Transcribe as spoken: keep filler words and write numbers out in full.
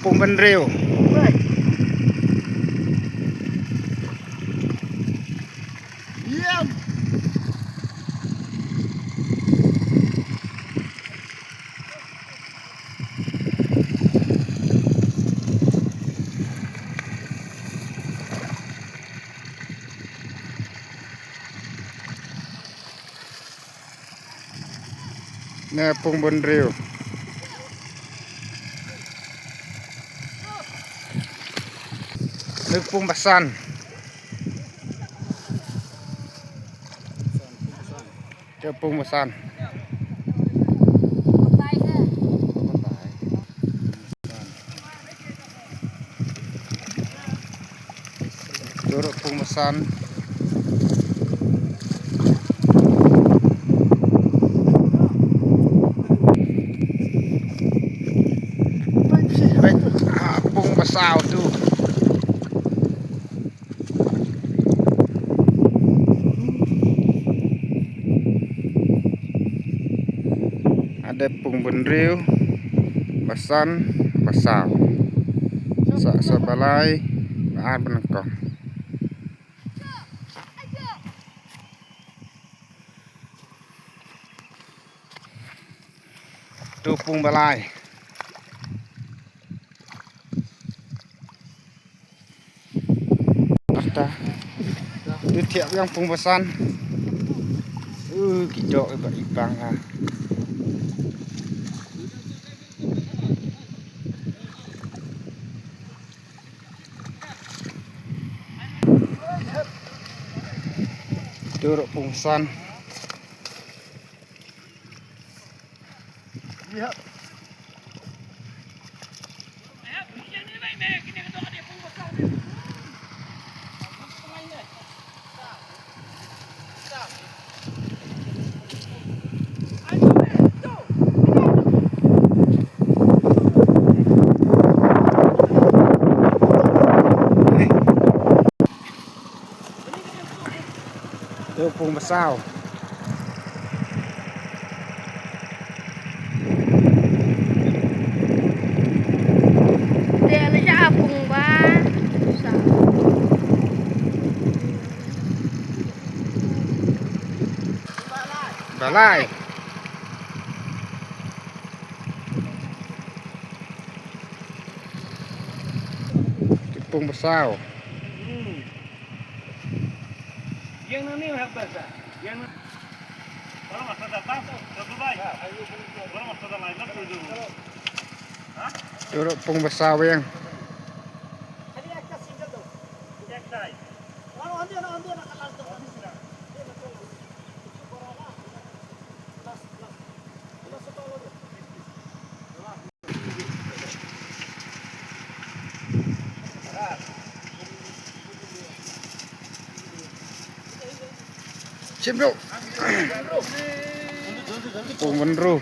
Pung bynriew. Ne pung bynriew. Ne pung basan. Te pung basan. Te pung basan. Pung basaw tu. Ada pung bynriew, basan, basaw. Sa sa balai, ar bnakong. Tu pung balai. Asta. Tu thiah biang pung basan. Uh, ki dok iba ibang ha. Turuk pung basan. Tu pung basaw. Te la ja pung basaw. Balai. Tu pung basaw. Yang nani hak basa. Yang nani. Turuk pung basaw yang. Chim bro. Pung bynriew.